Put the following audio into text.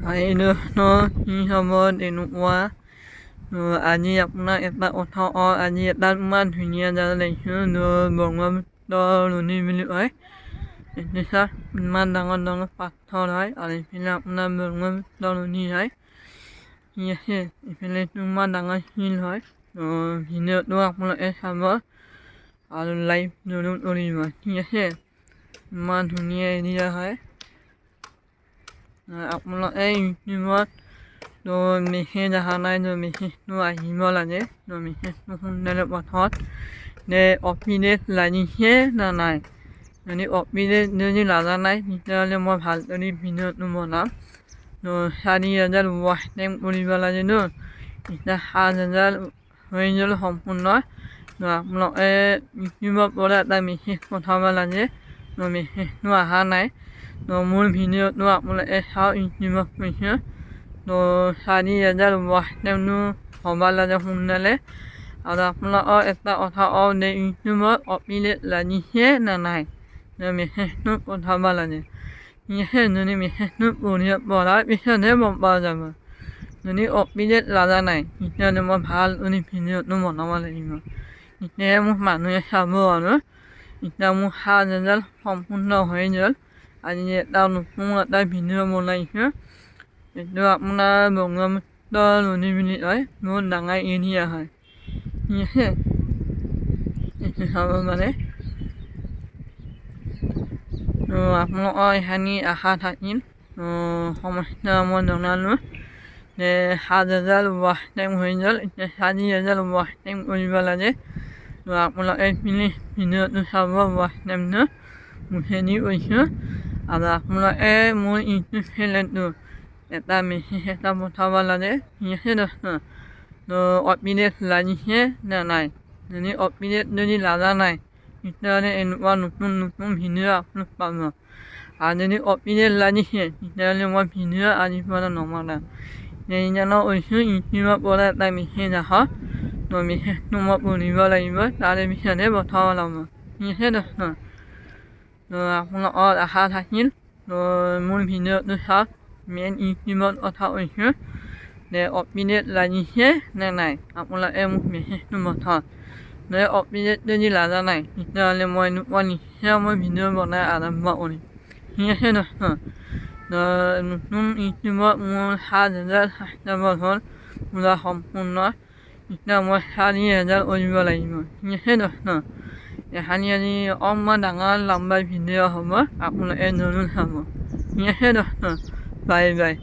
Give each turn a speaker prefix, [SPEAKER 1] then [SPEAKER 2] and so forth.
[SPEAKER 1] হাই, কি খবৰ? তেনেকুৱা আজি আপোনাক এটা কথা কওঁ। আজি এটা ইমান ধুনীয়া জেগা দেখিছোঁ, ব্ৰহ্মপুত্ৰ নদী বুলি কয়। এইটো চাওক, ইমান ডাঙৰ ডাঙৰ পাথৰ হয় আৰু এইফালে আপোনাৰ ব্ৰহ্মপুত্ৰ নদী হয়। ঠিক আছে, এইফালে ইমান ডাঙৰ শিল হয়। ভিডিঅ'টো আপোনালোকে চাব আৰু লাইক জৰুৰ কৰিব। ঠিক আছে, ইমান ধুনীয়া এৰিয়া হয়। আপোনালোকে ইউটিউবত তো মেছেজ অহা নাই, তো মেছেজটো আহিব লাগে। তো মেছেজটো সোনকালে পঠাওক যে আপডেট লাগিছে না নাই। যদি আপডেট যদি লগা নাই, তেতিয়াহ'লে মই ভালদৰে ভিডিঅ'টো বনাম। তো 4000 ৱাচ টাইম কৰিব লাগেতো, এতিয়া 7000 হৈ গ'ল সম্পূৰ্ণ। তো আপোনালোকে ইউটিউবৰ পৰা এটা মেছেজ পঠাব লাগে। তো মেছেজটো অহা নাই। তো মোৰ ভিডিঅ'টো আপোনালোকে চাওক, ইউটিউবত কৈছোঁ। তো 4000 ৱাচ টাইমটো হ'ব লাগে সোনকালে। আৰু আপোনালোকৰ এটা কথা কওঁ যে ইউটিউবত আপডেট লাগিছে নে নাই, মেছেজটো পঠাব লাগে। ঠিক আছে, যদি মেছেজটো পঢ়ি পঢ়াৰ পিছতহে গম পোৱা যাব। যদি আপডেট লগা নাই, তেতিয়াহ'লে মই ভাল কৰি ভিডিঅ'টো বনাব লাগিব, তেতিয়াহে মোক মানুহে চাব। আৰু এতিয়া মোৰ 7000 সম্পূৰ্ণ হৈ গ'ল। আজি এটা নতুন এটা ভিডিঅ' বনাইছোঁ। এইটো আপোনাৰ ব্ৰহ্মপুত্ৰ নদী বুলি কয়, বহুত ডাঙৰ এৰিয়া হয়। ঠিক আছে, এইটো চাব পাৰে। তো আপোনালোকৰ এইখিনি আশা থাকিল। তো সমস্যা মই জনালোঁ যে 7000 ৱাচ টাইম হৈ গ'ল, এতিয়া 4000 ৱাচ টাইম কৰিব লাগে। তো আপোনালোকে প্লিজ ভিডিঅ'টো চাব, ৱাচ টাইমটো মুখেদি কৈছোঁ। আৰু আপোনালোকে মোৰ ইউটিউব চেনেলটো এটা মেছেজ এটা পঠাব লাগে। ঠিক আছে দোস্ত, তো আপডেট লাগিছে নে নাই? যদি আপডেট যদি লগা নাই, তেতিয়াহ'লে এনেকুৱা নতুন নতুন ভিডিঅ' আপলোড পাব। আৰু যদি আপডেট লাগিছে, তেতিয়াহ'লে মই ভিডিঅ' আজিৰ পৰা নবনাওঁ। সেইকাৰণে কৈছোঁ, ইউটিউবৰ পৰা এটা মেছেজ আহক। তো মেছেজটো মই পঢ়িব লাগিব, তাৰে পিছতহে পঠাব লাগিব। ঠিক আছে দোস্ত, তো আপোনালোকৰ আশা থাকিল। তো মোৰ ভিডিঅ'টো চাওক, মেইন ইউটিউবত কথা কৈছোঁ যে আপডেট লাগিছে নে নাই, আপোনালোকে মোক মেছেজটো পঠাওক। যদি আপডেট যদি লগা নাই, তেতিয়াহ'লে মই এনেকুৱা নিশ্চয় মই ভিডিঅ' বনাই আৰম্ভ কৰিম। ঠিক আছে দোস্ত, তো নতুন ইউটিউবত মোৰ 7000 ছাবস্ক্ৰাইবাৰ হ'ল পূৰা সম্পূৰ্ণ। এতিয়া মই 4000 কৰিব লাগিব। ঠিক আছে দোস্ত, এখানি আজি অকণমান ডাঙৰ লম্বা ভিডিঅ' হ'ব, আপোনালোকে জৰুৰ চাব। ঠিক আছে দোস্ত, বাই বাই।